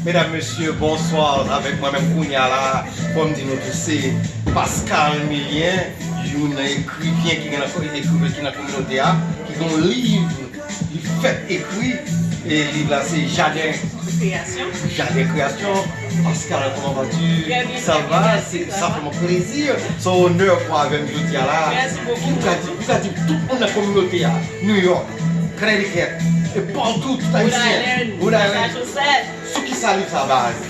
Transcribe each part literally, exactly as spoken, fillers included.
Medam, mesye, bonswa. Avèk mwen menm kounye a la, fò m di nou tou, se Pascal Milien, youn nan ekrivyen ki gen nan, ekriven ki nan kominote a, ki gen yon liv li fèk ekri, e liv la se Jaden, Création. Jaden Kreyasyon. Pascal, comment vas-tu? Très bien, ça très bien, va? Merci, ça va. Ça fait mon plaisir. Se yon onè pou avè m jodi a la. Merci beaucoup. Ki ou ka di, ou ka di tout moun nan kominote a, New York, Connecticut, e partout, tout Ayisyen. Rhode Island, Rhode Island. Massachusetts. Sou ki sa liv sa baz?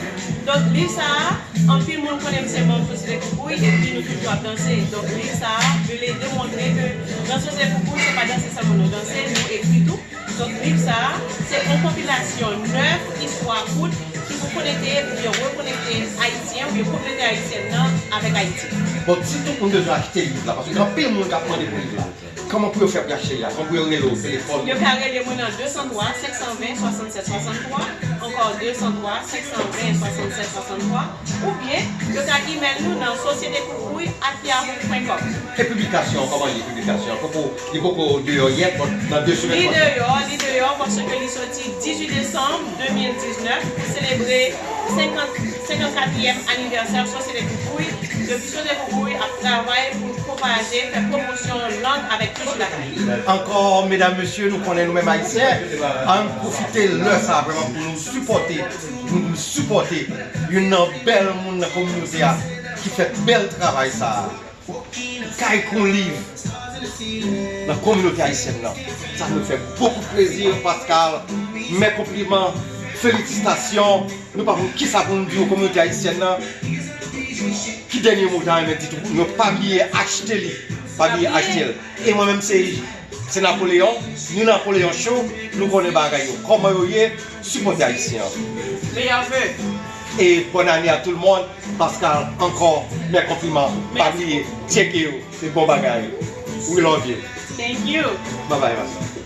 Donk, liv sa a, anpil moun konnen m se manm Sosyete Koukouy, epi nou toujou ap danse. Donk, liv sa a vle demontre ke nan Sosyete Koukouy, se pa danse sèlman nou danse, nou ekri tou. Donk, liv sa a, se yon konpilasyon nèf istwa kout ki pou konekte oubyen rekonekte Ayisyen oubyen kominote ayisyèn nan avèk Ayiti. Bon, si tout moun bezwen achte liv la, paske gen anpil moun k ap mande pou liv la. Kòman pou yo fè pou yo achte li a? Kòman pou yo rele w, telefòn? Yo ka rele mwen nan de san twa, senk san ven, swasannsèt swasanntwa, ankò de san twa, senk san ven, swasannsèt swasanntwa, oubyen yo ka imèl nou nan société koukouy at yahoo point com. E piblikasyon an, kòman li ye piblikasyon an? Poko, li poko deyò yèt, bon, nan de semèn pral. Li deyò, li deyò, paske li soti dizuit desanm de mil diznèf pou selebre senkant, senkannkatriyèm anivèsè Sosyete Koukouy. Depi Sosyete Koukouy ap travay pou pwopaje, fè pwomosyon lang avèk kilti lakay. Ankò, medam, mesye, nou konnen nou menm Ayisyen, ann pwofite lè sa a vrèman pou nou sipòte, pou nou sipòte youn nan bèl moun nan kominote a ki fè bèl travay sa a. Kay kon liv nan kominote ayisyèn nan. Sa nou fè bokou plezi, Pascal. Mè konpliman, felisitasyon. Nou pa konn kisa pou nou di w kominote ayisyèn nan. Ki dènye mo w ta renmen di tou? Nou pa bliye achte li. Pa bliye achte l. E mwen menm se, se Napoleon. Nou Napoleon Show. Nou konnen bagay yo. Kòman yo ye? Sipòte Ayisyen an. Meilleurs vœux. E bòn ane a tout le monde. Pascal, ankò, mè konpliman. Pa bliye, tcheke yo. Se bon bagay. We love you. Thank you. Bye bye, bye.